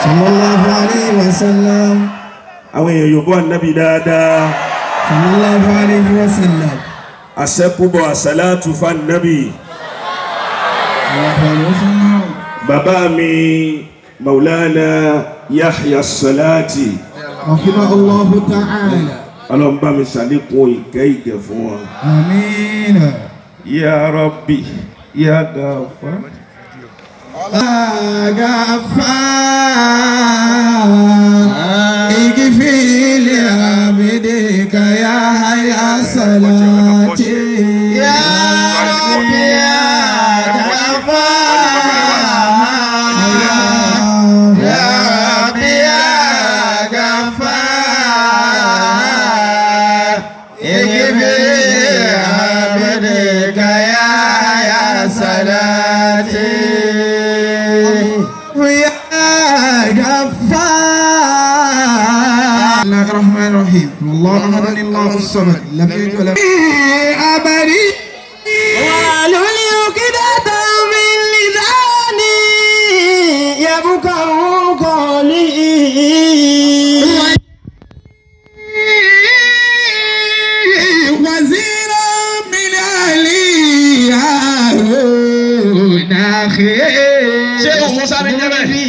Sallallahu alayhi wa sallam. Àwọn èèyàn Yorùbá Ànábì dáadáa. Sallallahu alayhi wa sallam. Àṣẹ́kúbọ̀ àṣàlátù f'Ànábì. Bàbá mi Maulana Yahya Salati. Rahimahullahu ta'ala. Ọlọ́run bá mi ṣàlékún ìkẹ́ ìgẹ̀ fún wọn. Àmín. Ya Rabbi, Ya Ghaffar. Ghaffar, ighfir li abdika ya Hayya Salati. Ya Rabbi, Ya Ghaffar, Ya Rabbi, Ya Ghaffar, ighfir li abdika ya Hayya Salati. الرحمن الرحيم الله أحد الله الصمد لم يلد ولم أبدي واحلل عقدة من لساني يفقهوا قولي وزيرا من أهلي هارون أخي شيخ موسى بن جبل في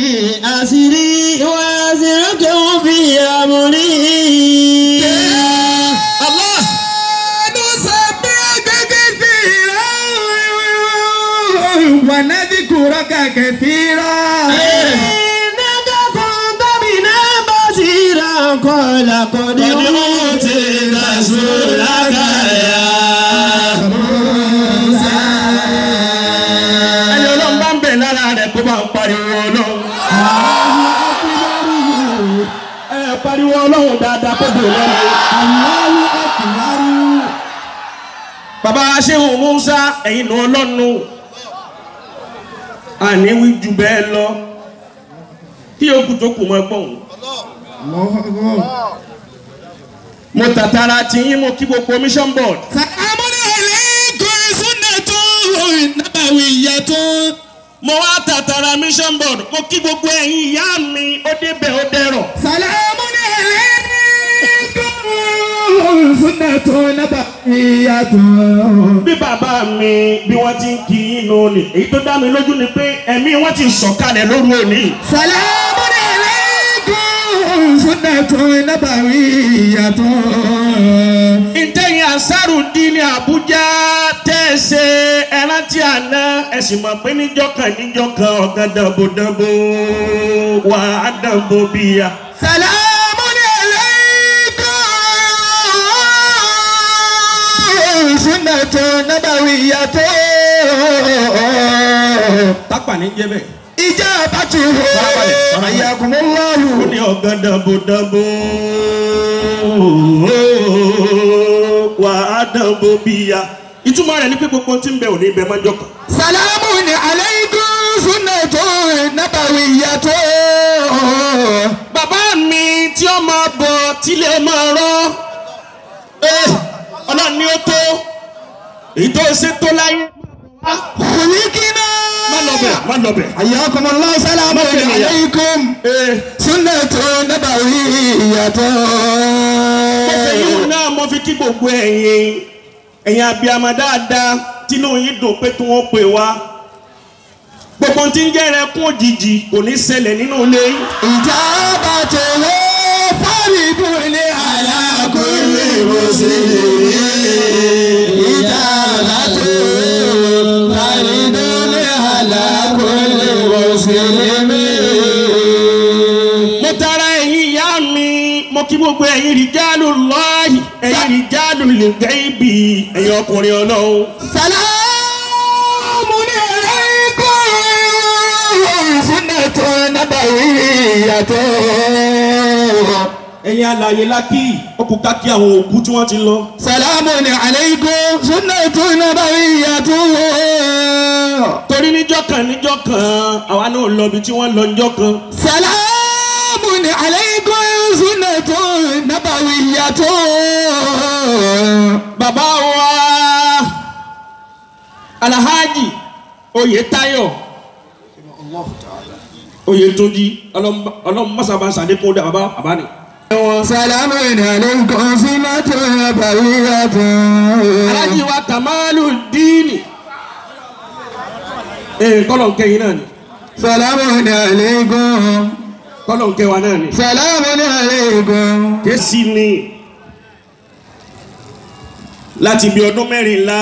أسري وأسرك في أمري الله نسبحك كثيرا ونذكرك كثيرا إنك كنت بنا بصيرا قال قد أوتيت سؤلك يا موسى. Ẹni Ọlọ́run bá ń bẹ̀ lára rẹ̀ kó bá ń pariwo Ọlọ́run. Ẹ pariwo Ọlọ́run dáadáa kó dùn lẹ́nu. Allahu Akbar. Bàbá Ṣéhù Musa ẹ̀yin nù Ọlọ́run. Àní wí ju bẹ́ẹ̀ lọ. Kí yòókù tó kù mọ́ gbọ̀n. Allahu Akbar. Mo tàtàrà tí yín mo kí gbogbo mission board. Salamun alaykum sunnatun nabawiyyatun. Mo wá tàtàrà mission board mo kí gbogbo ẹ̀yin ìyá mi ó débẹ̀ ó dẹ̀rọ̀. Salamun alaykum sunnatun nabawiyyatun. Bí bàbá mi bí wọ́n ti ń kí yín nù ni èyí tó dá mi lójú ni pé ẹ̀mí wọ́n ti sọ̀kalẹ̀ lóru òní. Salamun alaykum sunnatun nabawiyyatun. Ntẹ̀yìn Ansarudeen ní Àbújá tẹ́ ẹ ṣe ẹrántí àná ẹ sì mọ̀ pé níjọ́ kan níjọ́ kan ọ̀gá dàbòdàbò wà á dàbò bíyà. Salamun alaykum sunnatun nabawiyyatun. Tápà ní jẹ́ bẹ́ẹ̀. Ijabatuhu Farabalẹ̀, farabalẹ̀. hayyakumullahu. Ó ní ọ̀gá dàbòdàbò wà á dàbò bíyà. Ìtumọ̀ rẹ̀ ni pé gbogbo tí ń bẹ òní ibẹ̀ máa ń jọkàn. Salamun alaykum sunnatun nabawiyyatun. Bàbá mi tí ó máa bọ̀ tílé máa rọ́ Ọlọ́run ni ó tó èyí tó ṣe tó láyé. Khuliqna. Má lọ bẹ̀, má lọ bẹ̀. Hayyakumullahu. Salamun Má bẹ̀ nìyà. alaykum sunnatun nabawiyyatun. Mo fẹ́ yíwù náà mo fi kí gbogbo ẹ̀yin ẹ̀yin abiyamọ dáadáa tínú yín dùn pé kí wọ́n pè wá. Gbogbo tí ń jẹ́ ẹkún òjijì kò ní ṣẹlẹ̀ nínú ilé yín. Ijabatuhu faridun ala kulli muslimin. Ijabatuhu faridun ala kulli muslimin. Mo tara ẹ̀yin ìyá mi mo kí gbogbo ẹ̀yin rijalullahi ẹ̀yin rijalul ghaibi ẹ̀yin ọkùnrin Ọlọ́run. Salamun alaykum sunnatun nabawiyyatun. Ẹ̀yin alààyè lákì ó kù ká kí àwọn òkú tí wọ́n ti lọ. Salamun alaykum sunnatun nabawiyyatun. Torí níjọ́ kan níjọ́ kan àwa náà lọ ibi tí wọ́n lọ níjọ́ kan. Salamun alaykum sunnatun nabawiyyatun. Bàbá wa Alhaji Oyètáyọ̀ Oyètúnjí ọlọ́run mọ́sàbá sàdékún dá bàbá bàbá ni. Salamu alaykum sinatu bariyatun. Alájí wa Kamalu Díìnì. Kọ́lọ̀ ń kẹ́yìn náà ni. Salamu alaykum. Kọ́lọ̀ ń kẹ́ wa náà ni. Salamu alaykum. Késì ni láti bí ọdún mẹ́rìnlá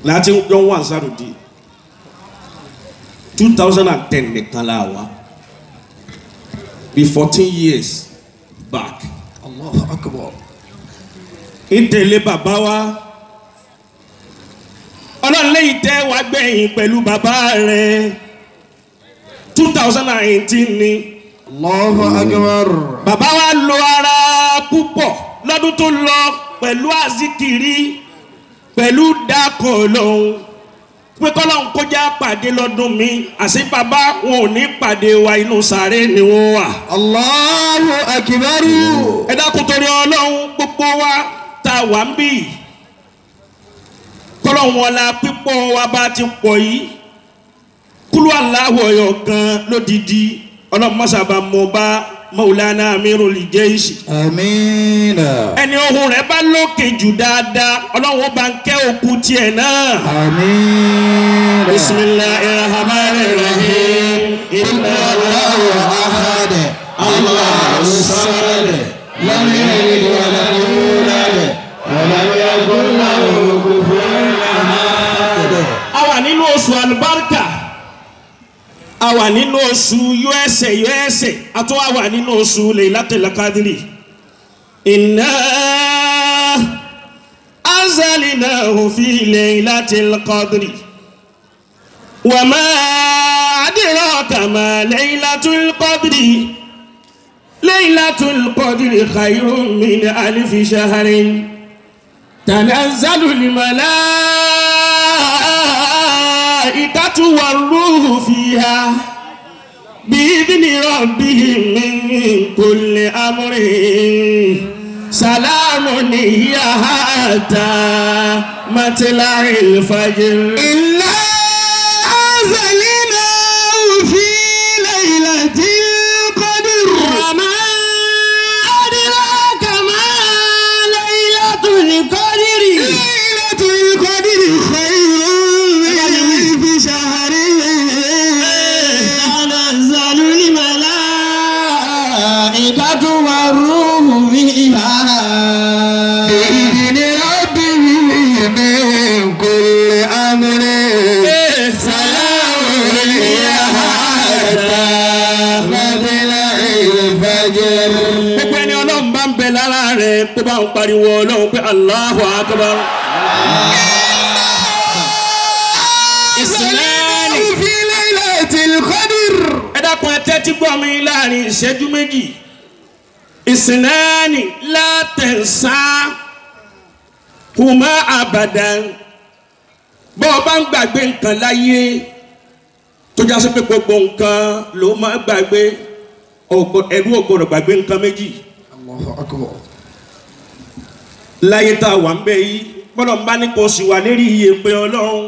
láti jọ wà Ansarudeen 2010 nìkan la wá bí 14 years back. Allahu akbar. Ìtẹ̀lé bàbá wa ọlọ́run lẹ́yìn tẹ́ wá gbẹ̀yìn pẹ̀lú bàbá rẹ̀ 2018 ni. Allahu akbar. Bàbá wa lo ara púpọ̀ lọ́dún tó lọ pẹ̀lú àzíkiri pẹ̀lú dákọ̀ lọ́hùn pé kọ́lọ́hún kọjá pàdé lọ́dún mi àṣé bàbá wọn ò ní pàdé wa inú sàárè ni wọ́n wà. Allahu akbar. Ẹ dákun torí ọlọ́hun gbogbo wa tá a wà ń bì kọ́lọ́hún ọ̀la pípọ̀ wa bá ti pọ̀ yìí kúlú aláwọ̀ ọ̀yọ̀ kan lódìdí ọlọ́run mọ́sàbà mọ́ bá Maulana Amirul Jaish. Àmín. Ẹni ohun rẹ̀ bá lókè jù dáadáa ọlọ́run bá ń kẹ́ òkú tiẹ̀ náà. Àmín. Bismillahir Rahmanir Rahim. Inna Allahu ahad. Allahu samad. Lam yalid wa lam yulad. Wa lam yakun lahu kufuwan ahad. A wà nínú oṣù àlùbáríkà. A wà nínú oṣù yọ́ẹ̀sẹ̀ yọ́ẹ̀sẹ̀ a tún wà nínú oṣù Laylatul Qadri. Inna anzalnahu fi Laylatil Qadri. Wa ma adraka ma Laylatul Qadri. Laylatul Qadri khayrun min alfi shahrin. Tanazzalul malaikatu warruhu fiha bi'idhni rabbihim min kulli amrin salamun hiya hatta matla'il fajr. Inna anzalnahu fi laylatil qadr. Wa ma adraka ma laylatul qadri. Laylatul qadri khayrun min alfi shahrin. Tanazzalul malaikatu warruhu fiha bi'idhni rabbihim min kulli amrin. Salamun hiya hatta matla'il fajr. Gbogbo ẹni ọlọ́run bá ń bẹ lára rẹ̀ tó bá ń pariwo ọlọ́run pé Allahu akbar. Ìsìláàmù fi Laylatil Qadr. Ẹ dákun ẹ tẹ́tí gbọ́ mi láàrin ìṣẹ́jú méjì. Ìsìláàmù látẹ̀sá kùmá àbàdàn. Bọ́ ọ bá ń gbàgbé nǹkan láyé tó já sí pé gbogbo nǹkan ló máa gbàgbé ẹrú ò gbọdọ̀ gbàgbé nǹkan méjì. Allahu akbar. Láyé tá a wà ń bẹ yìí bọ́lọ̀ ń bá ní kò sì wà lérí iye pé ọlọ́run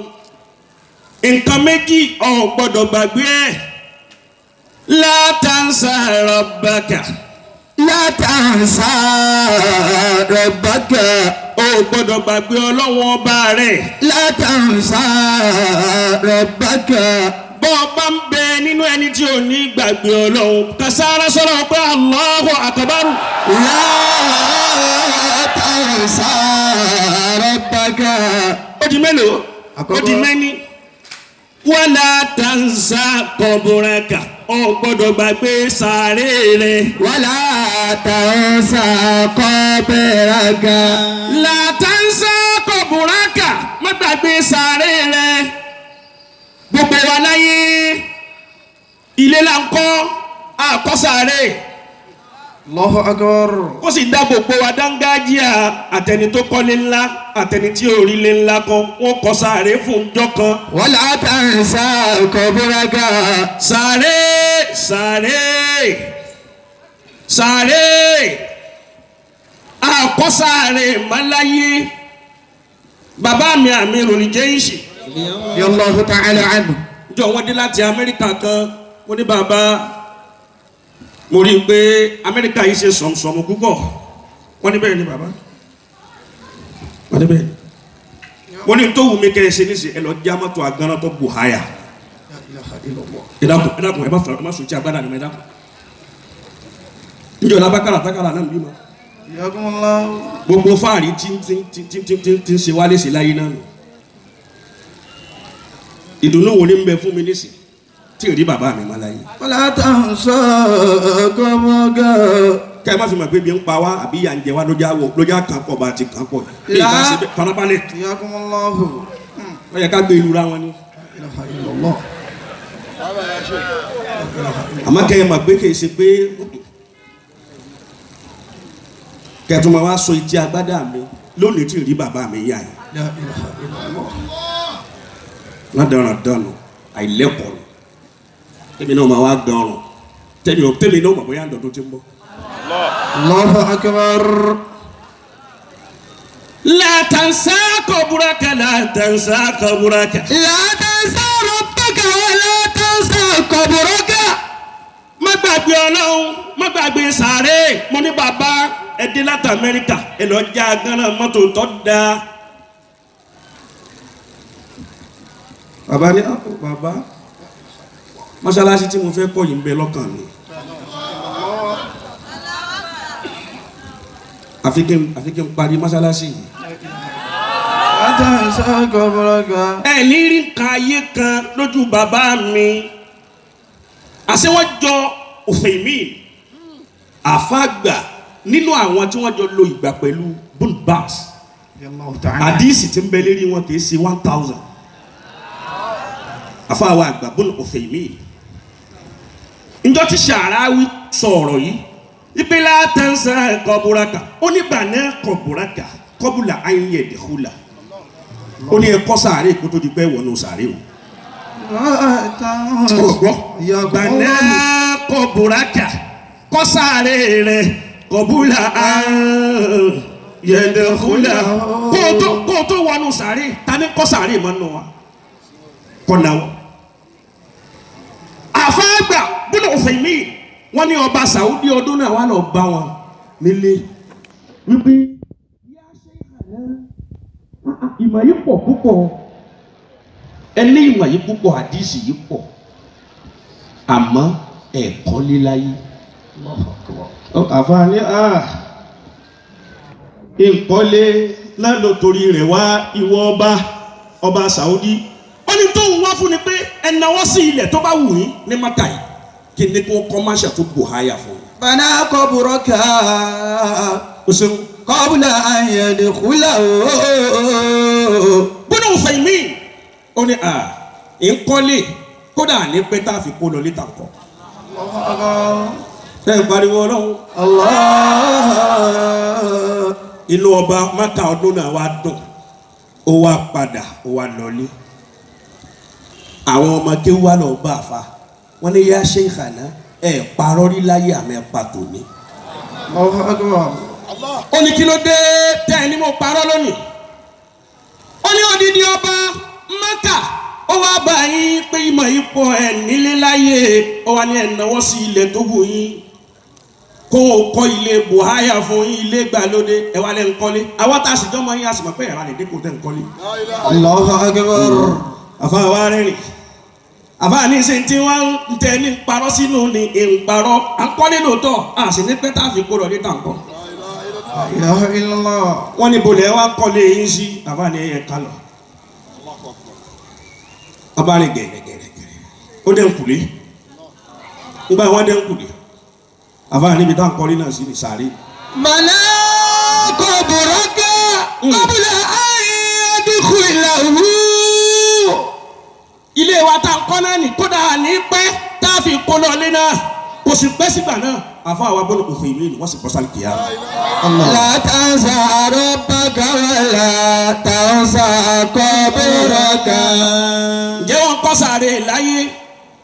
nǹkan méjì ò gbọ́dọ̀ gbàgbé ẹ̀. La tansa rabbaka. La tansa rabbaka. Ò gbọ́dọ̀ gbàgbé ọlọ́run ọba rẹ̀. La tansa rabbaka. Bọ́ ọ bá ń bẹ nínú ẹni tí ò ní gbàgbé ọlọ́run kàsára sọ̀rọ̀ pé Allahu akbar. La tansa rabbaka. Ó di mélòó? Ó di mẹ́ni. Wala tansa qabraka. Ò gbọ́dọ̀ gbàgbé sàárè rẹ̀. Wala tansa qabraka. La tansa qabraka. Má gbàgbé sàárè rẹ̀. Gbogbo wa láyé ilé là ń kọ́ àkọ́sàárè. Allahu akbar. Ó sì dá gbogbo wa dángájíà àtẹni tó kọ́lé ńlá àtẹni tí ò rí lé ńlá kan wọ́n kọ́ sàárè fún ọjọ́ kan. Wala tansa qabraka. Sàárè sàárè sàárè àkọ́sàárè mọ́láyé bàbá mi Amirul Jaish. Allahu ta'ala anhu. Jọ wọ́n dé láti Amẹ́ríkà kan Mo ní bàbá mo rí i pé Amẹ́ríkà yìí ṣe sọ̀mùsọ̀mù púpọ̀. Wọ́n ní bẹ́ẹ̀ ni bàbá. Wọ́n ní bẹ́ẹ̀ ni. Wọ́n ní tó wù mí kẹ́ ẹ ṣe níṣẹ́ ẹ lọ já mọ́tò agánná tó bù háyà. Ẹ dákun ẹ dákun ẹ má fara ẹ má sùn tí agbádá ni ẹ dákun. Njẹ́ ọ̀la bákàrà tákàrà náà bímọ. Gbogbo fáàrí tí ń ṣe wálé sí láyé náà nù. Ìdùnnú wo ni ń bẹ fún mi nísìn tí ì rí bàbá mi má láyé. Kẹ́ ẹ má fi mọ̀ pé bí ń pa wá àbí ìyà ń jẹ wá lójá kan pọ̀ bá ti kàn pọ̀. Bí ìbá ṣe bẹ́ẹ̀ farabalẹ̀. Wọ́n yẹ ká gbé ìlú ra wọn ni. Àmọ́ kẹ́ ẹ mọ̀ pé kì í ṣe pé kẹ́tùmọ̀ máa wá sọ etí agbádá mi lónìí tí ì rí bàbá mi yá yìí. Ládàrán dànù àìlẹ́kọ̀ọ́ nù tẹ́mi náà máa wá gan ọ̀rùn tẹ́mi náà mọ̀ bóyá ń dọ̀dún tí ń bọ̀. Allahu akbar. La tansa qabraka la tansa qabraka. La tansa rabbaka wa la tansa qabraka. Má gbàgbé Ọlọ́run, má gbàgbé sàárè. Mo ní bàbá ẹ dé láti Amẹ́ríkà ẹ lọ já gánà mọ́tò tó dáa. Bàbá ní bàbá mọ́ṣáláṣí tí mo fẹ́ kọ́ yìí ń bẹ lọ́kàn mi. Àfi kí n parí mọ́ṣáláṣí yìí. Ẹ ní rí nǹkan ayé kan lójú bàbá mi. Àṣé wọ́n jọ òfin mi àfàgbà nínú àwọn tí wọ́n jọ lo ìgbà pẹ̀lú Bunbas. Àdíìsì tí ń bẹ lérí wọn kì í ṣe 1000. Àfàwọ̀ àgbà bọ́n òfin mi. Njọ́ tí Ṣàráwí sọ̀rọ̀ yìí ìpínlẹ̀ àtẹ̀sẹ̀ kọ̀bùràkà ó ní bàná kọ̀bùràkà kọ́bùlà ayé ẹ̀dẹ̀kúlà ó ní ẹ̀kọ́ sàárè kó tó di pé wọnú sàárè o. Bàná kọ̀bùràkà kọ́ sàárè rẹ̀ kọ́bùlà ayé ẹ̀dẹ̀kúlà kó tó wọnú sàárè ta ni kọ́ sàárè mọ́ nù wa kọ́nà wọn. Àfáàgbà bọ́dọ̀ òfin mi wọ́n ní ọba Saudi ọdún náà wà lọ bá wọn nílé wípé ìmọ̀ yìí pọ̀ púpọ̀ ẹ ní ìmọ̀ yìí púpọ̀ àdìsí yìí pọ̀ àmọ́ ẹ̀ kọ́lé láyé. Àfáàní ìkọ́lé náà ló torí rẹ̀ wá ìwọ ọba Saudi. Ó ní tó ń wá fún ni pé ẹ náwó sí ilẹ̀ tó bá wù yín ní Maka yìí kí ni kó kọ́máṣà tó bò háyà fún un. Bana qabraka o ṣeun. Qabla an yadkhulahu. Gbọ́dọ̀ òfin mi ó ní à ń kọ́lé kódà ní pé tá a fi kó lọ létà kọ́. Ṣé ń pariwo Ọlọ́run? Allah. Inú ọba Maka ọdún náà wá dùn ó wá padà ó wá lọlé. Àwọn ọmọ kéwú wá lọ bá àfa wọn ní yá Sheikhana ẹ parọ́ rí láyé àmì ẹ pa tòní. Ó ní kí ló dé tẹ́ ẹ ní mo parọ́ lónìí. Ó ní odidi ọba Maka ó wá bá yín pé ìmọ̀ yìí pọ̀ ẹ̀ nílé láyé ó wá ní ẹ̀ náwó sí ilẹ̀ tó wù yín kó o kọ́ ilé buhaya fún yín ilé gbàlódé ẹ wá lẹ́ ń kọ́lé àwọn tá a sì jọmọ yín a sì mọ̀ pé ẹ̀rọ àlè dínkù tẹ́ ń kọ́lé. Allahu akbar. Àfa wa rẹ́rìn àfa ní ṣe tí wọ́n ń tẹ ní parọ́ sínú ní ìparọ́ à ń kọ́lé lóòótọ́ a sì ní pẹ́ tá a fi kó lọ ní tàǹkọ́. La ilaha illallah. Wọ́n ní bolẹ̀ wá kọ́lé yín sí àfa ní ẹ̀yẹ kálọ̀. Ọba rìn gẹ̀rẹ́gẹ̀rẹ́ ó dẹ̀ ń kùlé nígbà wọ́n dẹ̀ ń kùlé àfa níbi tá à ń kọ́lé náà sí ní sàárè. Bana qabraka qabla an yadkhulahu. Ilé wa tá a kọ́ náà ní kódà ní pẹ́ tá a fi kó lọ lé náà kò sì pẹ́ sígbà náà àfa àwa bọ́lá kò fún ìlú ìlú wọ́n sì bọ́ sálì kìá. La tansa rabbaka wa la tansa qabraka. Ǹjẹ́ wọ́n kọ́ sàárè láyé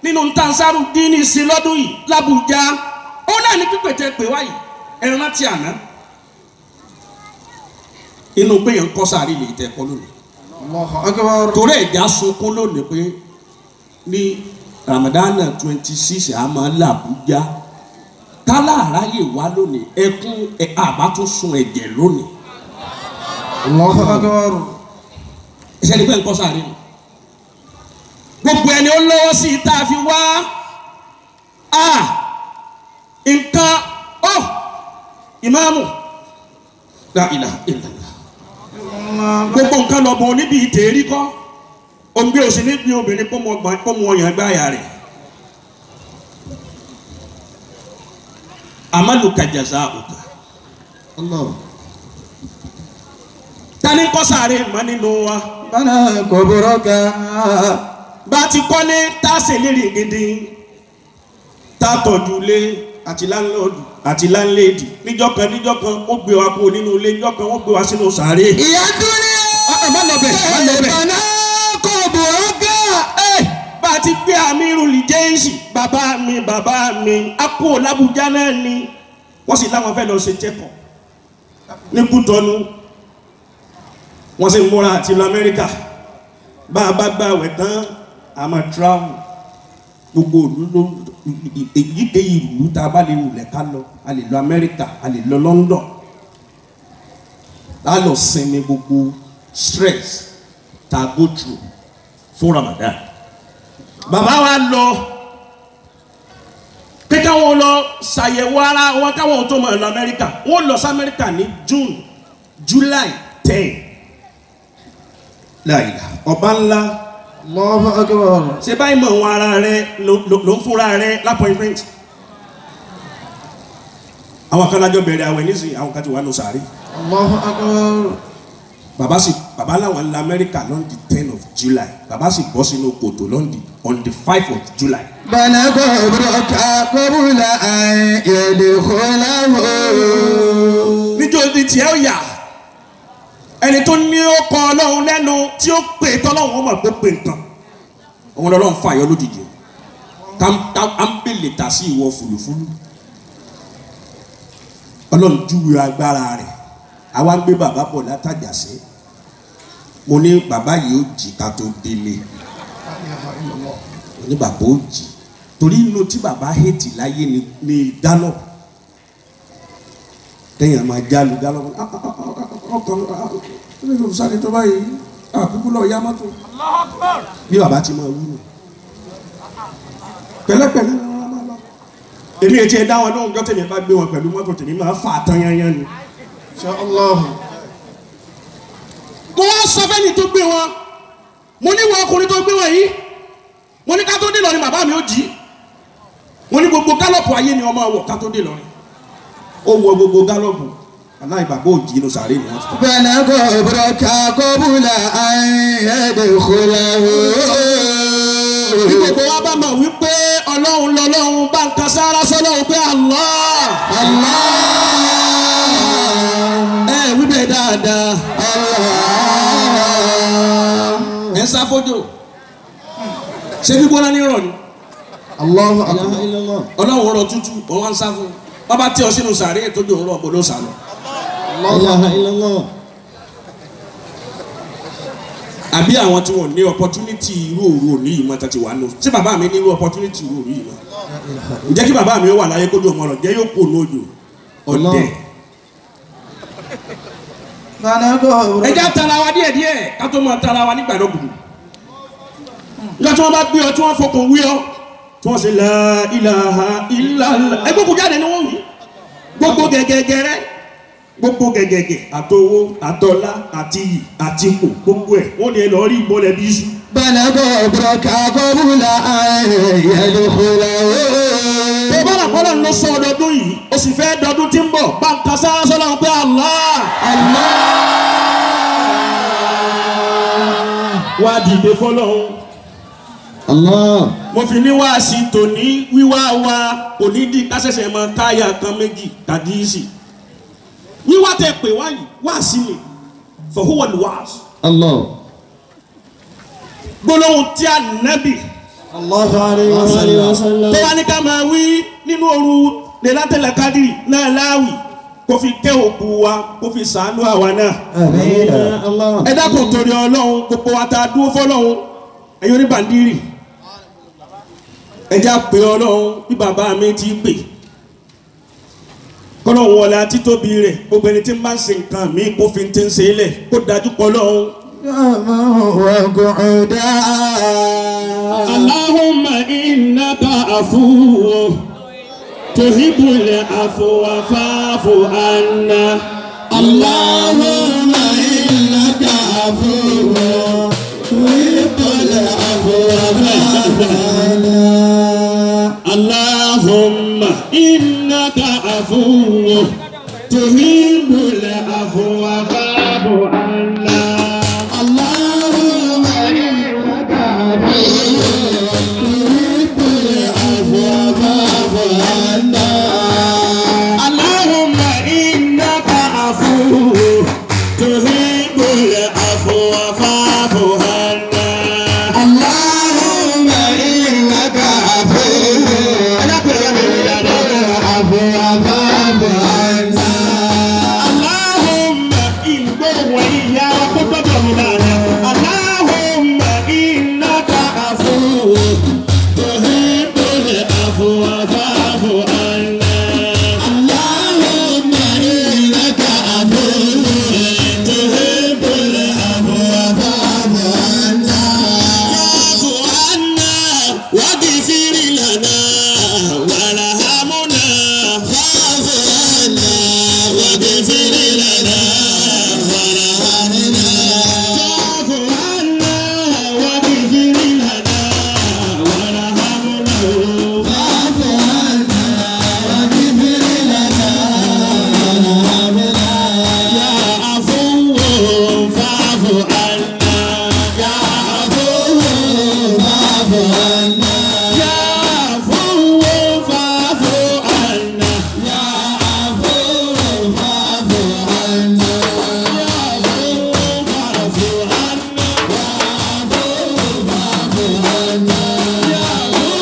nínú Tansaru Dini sí lọ́dún yìí l'Ábùjá ó náà ní pípètè pè wáyìí ẹran láti àná inú pé yẹn ń kọ́ sàárè lè tẹ̀ kọ́ lónìí. Allahu akbar. Torí ẹ̀já sunkún lónìí pé ní Ramadan 26 a máa l'Àbújá kálá àráyè wá lónìí ẹkún àbá tún sun ẹ̀jẹ̀ lónìí. Allahu Akbar. Ṣé ẹni pé nǹkan sáré nù? Gbogbo ẹni ó lọ́wọ́ sí i tá a fi wá nǹkan ó ìmáàmù la ilaha illallah. Gbogbo nǹkan lọ bọ̀ níbi ìtẹ̀rí kọ́ òǹgbẹ òsì níbi obìnrin kó mu ọyàn gbáyà rẹ̀. Amaluka jazauka. Allah. Tani kọ́ sáré mọ́ nínú wa. Bana kuburaka. Bá ti kọ́lé tá a ṣe lérí gidi tá a tọ́jú ilé àti láńlọ́ọ̀dù àti láńlẹ́ẹ̀dì níjọ́ kan wọ́n gbé wa kúrò nínú ilé níjọ́ kan wọ́n gbé wa sínú sàárè. Ìyá dúnìá. Má lọ bẹ̀ má lọ bẹ̀. Bana kuburaka. Bá a ti gbé Amirul Jayshi bàbá mi a kúrò l'Ábújá náà ni wọ́n sì láwọn fẹ́ lọ ṣe check-up ní Kútọ́nù wọ́n sì múra àti lọ Amẹ́ríkà bá a bá gbà wẹ̀ tán a máa travel gbogbo ìlú ló èyíkéyìí ìlú tá a bá lè wulẹ̀ ká lọ a lè lọ Amẹ́ríkà a lè lọ London a lọ sinmi gbogbo stress tá a go through fún Ramadan. Bàbá wa lọ pé káwọn lọ ṣàyẹ̀wò ara wọn káwọn tó máa lọ Amẹ́ríkà wọ́n lọ sí Amẹ́ríkà ní June July 10. Láìla ọba ńlá. Allahu Akbar. Ṣé báyìí mọ̀ wọn ara rẹ ló ń fúnra rẹ l'appointment. Àwọn kan lájọ bẹ̀rẹ̀ àwẹ̀ nísìnyí àwọn kan ti wà nù sàárè. Allahu Akbar. Bàbá sì bàbá làwọn ńlá Amẹ́ríkà lọ́n di 10 of July bàbá sì bọ́ sínú kòtò lọ́n di on the 5 of July. Bana kuburaka qabla an yadkhulahu. Níjó di tiẹ̀ ó yà ẹni tó ní ó kọ Ọlọ́run lẹ́nu tí ó pè tọ́lọ́run ó mọ̀ pé pè nǹkan òun lọ́lọ́run fà yọ lójijì à ń bèlè tà sí ìwọ fùlùfúlù Ọlọ́run júwe agbára rẹ̀ àwa ń gbé bàbá bọ̀ látàjàsẹ́ mo ní bàbá yìí ó jì ká tó délé mo ní bàbá ó jì torí inú tí bàbá hẹ́tì láyé ni gálọ̀ tẹ̀yìn máa jálu gálọ̀ ọkàn sáré tó báyìí àkúkú lọ yá mọ́tò bí bàbá ti máa wú nù pẹ̀lẹ́pẹ̀lẹ́ ni wọ́n máa lọ. Èmi ètí ẹ dá wọn lóhùn jọ́ tèmi bá gbé wọn pẹ̀lú mọ́tò tèmi máa fà tán yányán ni. Insha Allah. Mo wá sọ fẹ́ni tó gbé wọn mo ní wọn ọkùnrin tó gbé wọn yìí mo ní ká tó dé lọ ni bàbá mi ó jí mo ní gbogbo gálọ̀pù ayé ni ọmọ wọ̀ ká tó dé lọ ni ó wọ gbogbo gálọ̀pù aláì bàbá òjì inú sàárè ni wọ́n ti tọ́. Bana kuburaka qabla an yadkhulahu. Bí gbogbo wa bá mọ̀ wípé Ọlọ́run lọ́lọ́run bá ń kan sára sọ́lọ́run pé Allah. Allah. Ẹ wí bẹ́ẹ̀ dáadáa. Allah. Ẹ ń sá fójò. Ṣé gbígbóná ní rọ̀ ni? Allahu Akbar. Ọlọ́run rọ̀ tútù, òun wá ń sá fún un. Wọ́n bá tí ọ sínú sàárè tó dùn rọ̀ bó ló sá lọ. Àbí àwọn tí wọ́n ní opportunity irú òru òní yìí mọ́ tàti wà nù. Ṣé bàbá mi ní irú opportunity irú òru yìí mọ́? Ǹjẹ́ kí bàbá mi ó wà láyé kójú ọmọ rẹ̀ jẹ́ yóò kó òun òjò ọ̀dẹ̀. Bana Ẹ jẹ́ tara wa díẹ̀ díẹ̀ ká tó máa tara wa nígbà lọ́gùn. Nígbà tí wọ́n bá gbé ọ tí wọ́n fọkàn wí ọ tí wọ́n ṣe la ilaha illallah. Ẹgbẹ́ kò jáde ni wọ́n wí. Gbogbo gẹ̀gẹ̀gẹ̀ rẹ̀ gbogbo gẹ̀gẹ̀gẹ̀ àtowó àtọlá àtiyì àtipò gbogbo ẹ̀ wọ́n ní ẹ lọ rí ìbọlẹ̀ bí iṣu. Bana kuburaka qabla an yadkhulahu. Tó bá rà kọ́lọ̀ ló sọ ọdọọdún yìí o sì fẹ́ dọdún tí ń bọ̀ bá ń ka sára sọ́lá pé Allah. Allah. Wá dìde fọlọ́hún. Allah. Mo fi ní wáàsí tòní wíwá wa kò ní di kásẹ̀sẹ̀ mọ táyà kan méjì tàbí ìsì. Wíwá tẹ pè wá yìí wáàsí ni fahuwa al-wa'z. Allah. Gbólóhùn tí a nábì Allahu alayhi wa sallam. tó wá ní ká máa wí nínú òru Lailatul Qadri náà láwì kó fi kẹ́ òkú wa kó fi ṣàánú àwa náà. Àmín. Ẹ dákun torí Ọlọ́run gbogbo wa ta dúró fọlọ́run ẹ̀yin oníbàndírì Ẹja pé Ọlọ́run bí bàbá mi ti pè. Kọ́lọ́hún wọlé títóbi rẹ̀ gbogbo ẹni tí ń bá ń ṣe nǹkan mi kó fi ti ń ṣe é lẹ̀ kó dájú pọ̀ lọ́hún. Allahumma innaka afuwwun tuhibbul afwa fa'fu anna. Allahumma innaka afuwwun tuhibbul afwa fa'fu anna. Allahumma innaka afuwwun tuhibbul afwa fa'fu anna. Allahumma innaka afuwwun tuhibbul afwa fa'fu anna. Allahumma innaka afuwwun tuhibbul afwa fa'fu anna. Allahumma innaka afuwwun tuhibbul afwa fa'fu anna. Allahumma ìgbóhùn ìyá wa kó gbọ́dọ̀ mi dáadáa. Allahumma innaka afuwwun tuhibbul afwa fa'fu anna. Allahumma innaka afuwwun tuhibbul afwa fa'fu anna. Fa'fu anna waghfir lana warhamna. Fa'fu anna waghfir lana warhamna. Fa'fu anna waghfir lana warhamna. Fa'fu anna waghfir lana warhamna. Ya afuwwun fa'fu anna. Ya afuwwun fa'fu anna. Ya afuwwun fa'fu anna. Ya afuwwun fa'fu anna. Ya afuwwun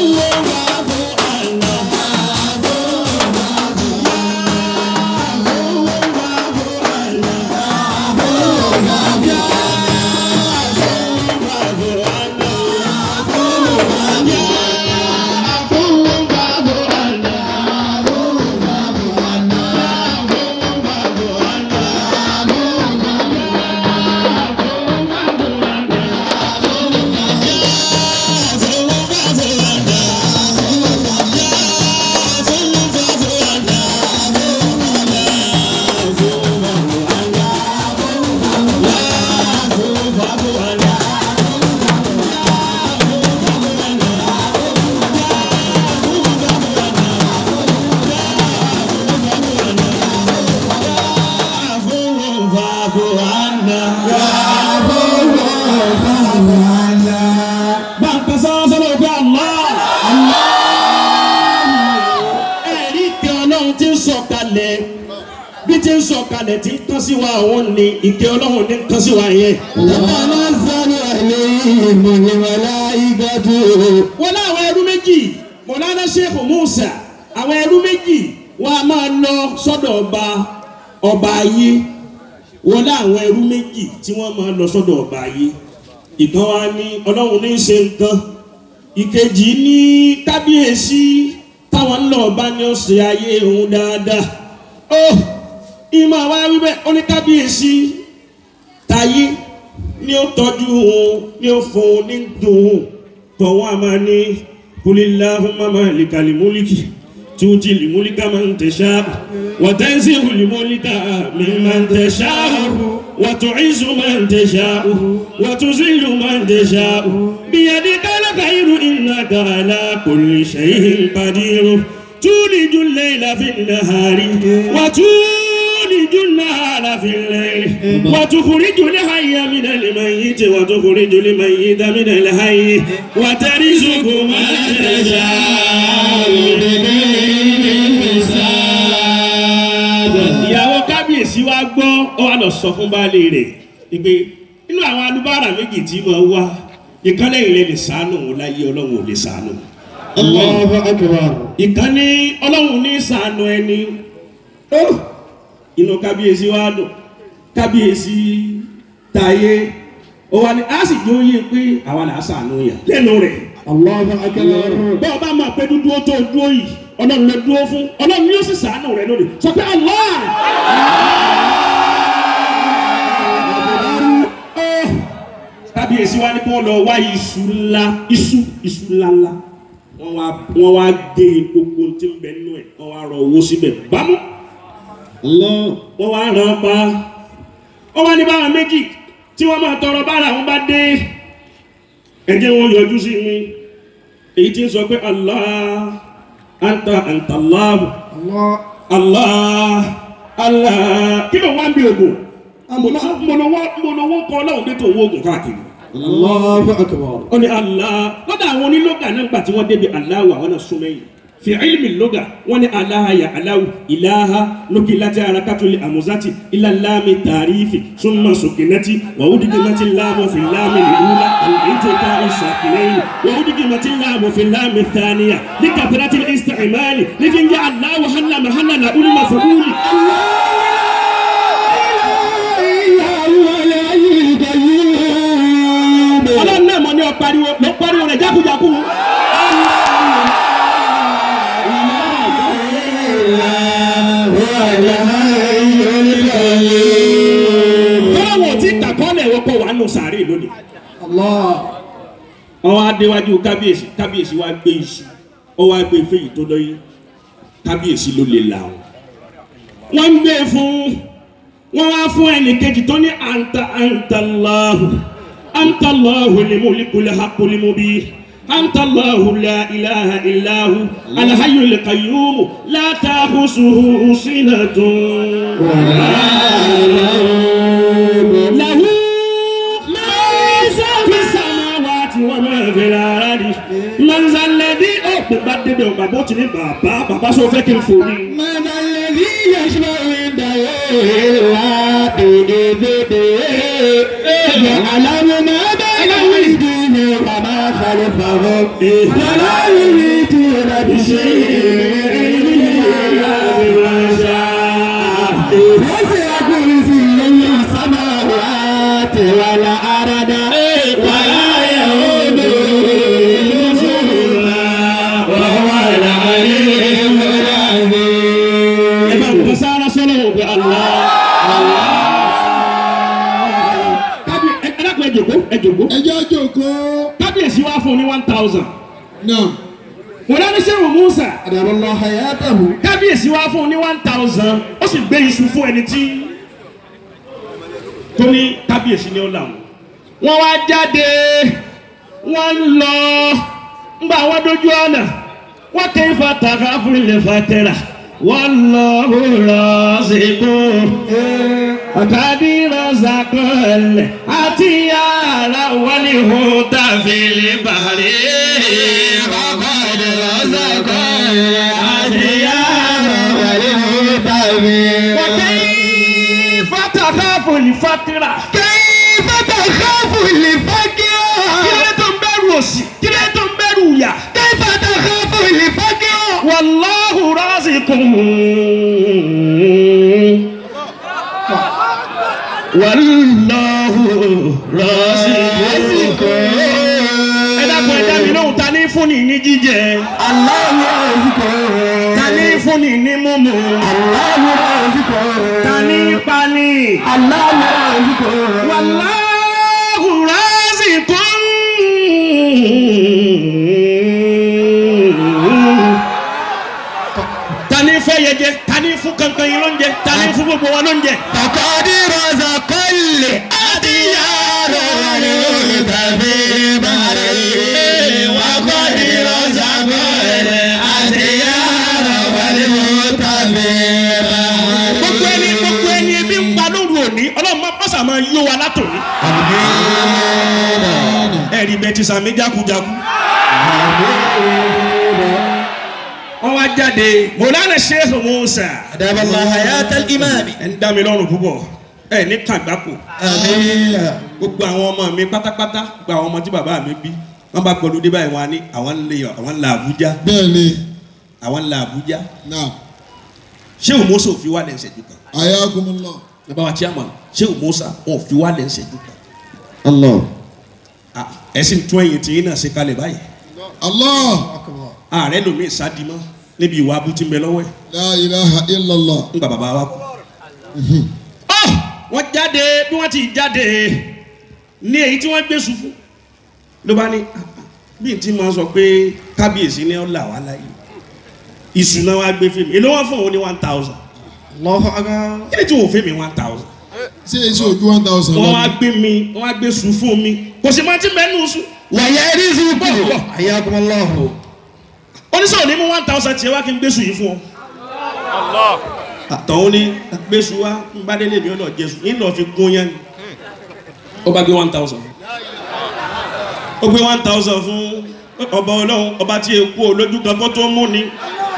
fa'fu anna. Ya afuwwun fa'fu anna. Ya afuwwun fa'fu anna. Ẹ̀rí ìkẹ́ Ọlọ́run tí ń sọ̀kalẹ̀ bí tí ń sọ̀kalẹ̀ tí ń kán sí wa àwọn ni ìkẹ́ Ọlọ́run ní ń kán sí wa yẹn. تتنزل عليهم الملائكة. Wọ́n láwọn ẹrú méjì Mọ̀lánà Sheikh Musa àwọn ẹrú méjì wọ́n a máa lọ sọ́dọ̀ ọba ọba ayé. Wọ́n láwọn ẹrú méjì tí wọ́n máa lọ sọ́dọ̀ ọba ayé. Ìkan wa ní Ọlọ́run ní í ṣe nǹkan. Ìkejì ní kábíyèsí táwọn ń lọ ọba ní ọ̀sẹ̀ ayé òun dáadáa. Ó ìmọ̀ àwa wíbẹ̀ ó ní kábíyèsí táyé ní ó tọ́jú òun ní ó fún un ní dùn òun tọ̀wọ́n a máa ní kulillahumma malikal mulki tuuti limulika man tasha wa tanzi'u limulika mimman tasha wa tu'izzu man tasha wa tuzillu man tasha biyadikal khayru innaka ala kulli shay'in qadir tuliju al-layla fin nahari wa tuliju النهار في الليل وتخرج الحي من الميت وتخرج الميت من الحي وترزق من تشاء بغير حساب. Ìyàwó kábíyèsí wa gbọ́ ó wá lọ sọ fún baálé rẹ̀ pé inú àwọn alubára méjì tí mo wá ìkan lẹ́yìn lè ṣàánú òun láyé Ọlọ́run ò lè ṣàánú. Allahu akbar. Ìkan ní Ọlọ́run ní ṣàánú ẹni. Inú kábíyèsí wa dùn kábíyèsí tayé ó wá ní a sì jó yé pé àwa là á ṣàánú yà lẹ́nu rẹ̀. Allahu akbar. Bọ́ọ̀ bá máa pé dúdú tó dúró yìí, Ọlọ́run ló dúró fún, Ọlọ́run yóò sì ṣàánú rẹ̀ lónìí. Sọ pé Allah. Kábíyèsí wa ní kí wọ́n lọ wá iṣu ńlá, iṣu ńlá ńlá. Wọ́n wá gé gbogbo tí ń bẹ nínú ẹ̀, wọ́n wá rọ owó síbẹ̀ bámú. Wọ́n wá ràn pa. Wọ́n wá ní báwọn méjì tí wọ́n máa tọrọ bára wọn bá dé. Ẹ jẹ́ wọn yọjú sí mi. Èyí tí ń sọ pé Allah, anta anta Allahu, Allah, Allah. Kí ló wá ń bí ogun? Mo lọ́wọ́ kọ́ ọlọ́run dé tó owó ogun káàkiri. Allahu akbar. Ó ní Allah. Lọ́dọ̀ àwọn onílọ́gà náà gbà tí wọ́n débi Allahu àwọn náà súnmọ́ yìí. Fi ilmi lọ́gà wọ́n ní aláha ya aláwù ìláha lókè láti arakatuli àmúzátì ilà láàmì tàrífì súnmọ́ sókènẹ́tì wàhúdìgìmọ́tì láàmú fi láàmì ìlúlá àlùntẹ́ká ìsàkìlẹ́yìn wàhúdìgìmọ́tì láàmú fi láàmì thaniya ní kàtàràtì ìsìtìmálì ní fi ń jẹ́ aláwù hàlà màhálà làúlì màfúrúlì. Ọlọ́run náà mọ̀ ní ọ̀pariwo ló pariwo rẹ̀ jákujàku. Tọ́lá tí kàkọ́lẹ̀ wọ́pọ̀ wà nù sàárè lónìí. Wọ́n wá déwájú kábíyèsí, kábíyèsí wá gbé iṣu, ó wá gbé fèyí tó lóyún, kábíyèsí ló lè là wọn. Wọ́n ń gbé fún, wọ́n wá fún ẹnì kejì tó ní anta anta Allahu, anta Allahu limulikul haqqul mubin. أنت الله لا إله إلا هو الحي القيوم لا تأخذه سنة ولا نوم له ما في السماوات وما في الأرض من ذا الذي من الذي يشفع عنده إلا بإذنه يعلم ما بين أيديهم وما خلفهم ولا يحيطون بشيء إلا بما شاء وسع كرسيه السماوات والأرض ولا يؤوده حفظهما وهو العلي العظيم. Ẹ jókòó. Kábíyèsí wá fún ní 1000. Náà. Mọ̀lánà Shehu Musa. Àdàbọ̀lọ́ hayatahu. Kábíyèsí wá fún ní 1000. Ó sì gbé iṣu fún ẹni tí tó ní kábíyèsí ní ó làwọn. Wọ́n wá jáde, wọ́n ń lọ, ńgbà wọ́n dójú ọ̀nà. Wọ́n kì í fataka fún ilé fatẹ́rà. Wọ́n lọ rọ̀ síkú. Ọ̀kadìrọ̀ sàkọlẹ̀ àti yàrá wọlé hùn tàfílì bàrí. Ọ̀kadìrọ̀ sàkọlẹ̀ àti yàrá wọlé hùn tàfílì. Wọ́n fataka fún fatira. Kayfa takhafu al-faqra. Kí ló tó ń bẹ̀rù òṣì? Kí ló tó ń bẹ̀rù ìyà? Kayfa takhafu al-faqra. Wallahu raziqun. Wallahu raziqun. Ẹ dákun ẹ dá mi lóhùn, ta ní fúnni ní jíjẹ? Allahu raziqun. Ta ní fúnni ní mímu? Allahu raziqun. Ta ní pani? Allahu raziqun. Wallahu raziqun. Ta ní fẹ́ yẹjẹ? Ta ní fún kankan yín lóúnjẹ? Ta ní fún gbogbo wa lóúnjẹ? Faqad razaqal adyara wal-huda fi bahri wa qad razaqal adyara wal-huda fi bahri. Gbogbo ẹni ebi ń pa lóru òní, Ọlọ́run máa pàṣà máa yó wa látòní. Ẹ̀rí bẹ́ẹ̀ ti sàmì jákujáku. Wọ́n wá jáde. Mọ̀lánà Sheikh Musa. Adaballah hayat al-imam. Ẹ ń dá mi lọ́rùn púpọ̀. Ẹ ní kàgbákò. Gbogbo àwọn ọmọ mi pátápátá, gbogbo àwọn ọmọ tí bàbá mi bí, wọ́n bá gbọ́dọ̀ dé báyìí wọn á ní àwọn ń la Àbújá. Bẹ́ẹ̀ni. Àwọn ń la Àbújá. Náà. Sheikh Musa ò fi wá lẹ́sẹ̀ dùn kan. Ayakumullah. Bàbá wa chairman, Sheikh Musa ò fi wá lẹ́sẹ̀ dùn kan. Allah. Ẹ sì ń tún ẹ̀yìn tí yín náà ṣe kalẹ̀ báyìí. Allah. Ààrẹ lomi ìsádìmọ́ níbi ìwà abúti ń bẹ lọ́wọ́ ẹ̀. La ilaha illallah. Ń gba bàbá wa kú. Wọ́n jáde bí wọ́n ti jáde ní èyí tí wọ́n gbé sùn fún. Ló bá ní bí n ti máa sọ pé kábíyèsí ni ó là wá láyé. Ìṣúná wa gbé fèmí. Èló wọn fún òun ní 1000. Allahu akbar. Kí ni tí wọ́n fèmí 1000? Ṣé èso ojú 1000 lọ? Wọ́n wá gbé mi, wọ́n wá gbé sùn fún mi. Kò sì máa ti mẹ́nu sùn. Wàyà ẹni sùn bọ̀. Ayakumullahu. Oníṣòwò ní mú 1000 tiẹ̀ wá kí n gbé sùn yìí fún ọ. Àtọ̀hún ní gbé sùn wá ń bá délé mi ó lọ jẹ sùn ní lọ́ọ́ fi gún yẹn ni. Ó bá gbé 1000. Ó gbé 1000 fún ọba ọlọ́run ọba tí eku olójú kan kó tó mú ni.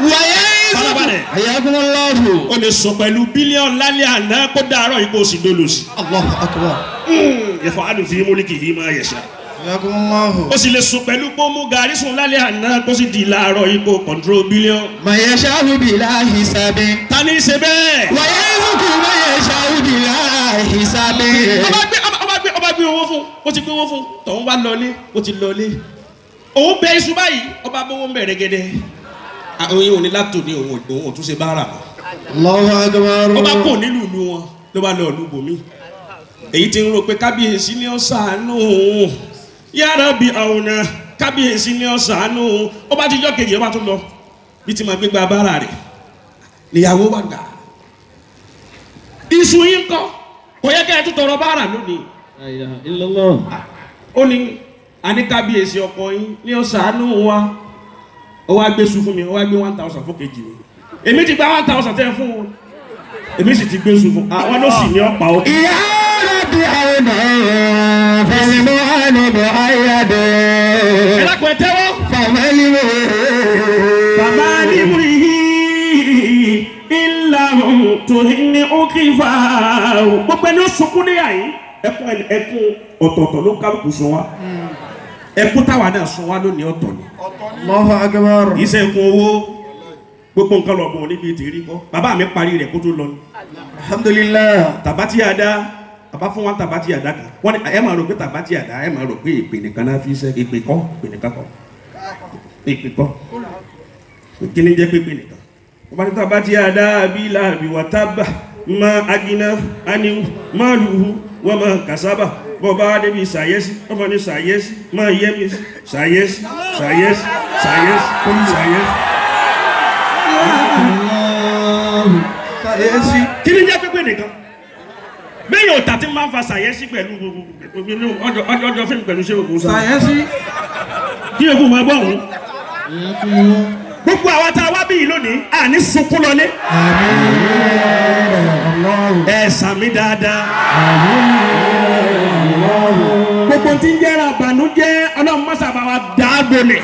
Wàyà ẹni sùn bọ̀. Ayakumullahu. Ó lè sọ pẹ̀lú bílíọ̀nù lálẹ́ àná kó dàárọ̀ yìí kó sì dolòsì. Allahu akbar. Yaf'alu fi mulkihi ma yasha. Ayakumullahu. Ó sì lè sùn pẹ̀lú pé ó mú gàrí sùn lálẹ́ àná kó sì di láàárọ̀ yìí kó kọ̀ǹtró bílíọ̀nù. Ma yasha'u bila hisabin. Ta ni í ṣe bẹ́ẹ̀? Wa yarzuqu man yasha'u bila hisabin. Ọba gbé owó fún, ó ti gbé owó fún, tọ̀hún bá lọlé, ó ti lọlé. Òun bẹ iṣu báyìí, ọba bówó ń bẹ̀rẹ̀ gẹ́dẹ́. Àwọn yìí ò ní látò ní òun òun ò tún ṣe báárà mọ́. Allahu akbar. Ọba kò nílùú ìlú wọn ló bá lọ ìlú bòmí. Èyí ti ń rò pé kábíyèsí ni ó ṣàánú òun. Ya Rabbi àwòrán kábíyèsí ni ó ṣàánú òun. Ọba tíjọ́ kejì ọba tún lọ bí ti máa gbégbá báárà rẹ̀ níyàwó wà gbà. Iṣu yín kọ́ kò yẹ kẹ́ ẹ tún tọrọ báárà lónìí. La ilaha illallah. Ó ní àní kábíyèsí ọkọ yín ní ó ṣàánú wa. Ó wá gbé su fún mi, ó wá gbé 1000 fún kejì mi. Èmi ti gba 1000 tẹ́ fún un. Èmi sì ti gbé su fún un. Àwọn ló sì ní ọ̀pá o. Ya Rabbi àwòrán fal-mu'anu mu'ayyad. Ẹ dákun ẹ tẹ́wọ́. Fàmálì Fàmálì múrihi ìlà tòhínní òkìfà. Gbogbo ẹni ó sunkún ní àyín. Ẹkún ẹkún ọ̀tọ̀ọ̀tọ̀ ló kálukú sun wa. Ẹkún táwa náà sun wa lónìí ọ̀tọ̀ ni. Allahu akbar. Kì í ṣe ẹkún owó. Gbogbo nǹkan lọ̀gbọ̀n níbi ìtìrí kọ́. Bàbá mi parí rẹ̀ kó tó lọ ni. Alhamdulillah. Tàbátì àdá bàbá fún wa tàbátì àdá kan. Wọ́n ní ẹ máa rò pé tàbátì àdá ẹ máa rò pé èpè nìkan náà fi ṣe èpè kọ́ èpè nìkan kọ́ èpè kọ́. Kí ni jẹ́ pépè nìkan? Wọ́n bá ní tàbátì àdá bí làbí wà tábà má agina aniwu má lùhù wọ́n má kàsábà bọ́ba débi sàyẹ́sì ọmọ ní sàyẹ́sì má yẹ́mi sàyẹ́sì sàyẹ́sì sàyẹ́sì sàyẹ́sì. Sàyẹ́sì. Kí ni jẹ́ pépè nìkan? Bẹ́ẹ̀ yóò tà tí máa ń fa sàyẹ́sì pẹ̀lú ọjọ́ fíìmù pẹ̀lú ṣé òkú sáà. Sàyẹ́sì. Kí ewu máa gbọ́ òun. Gbogbo àwa tá a wá bí yìí lónìí, à ní sunkún lọlé. Ẹ sàmí dáadáa. Gbogbo tí ń jẹ́ra àbànújẹ́ ọlọ́run mọ́sàbá wa dáàbò lẹ̀.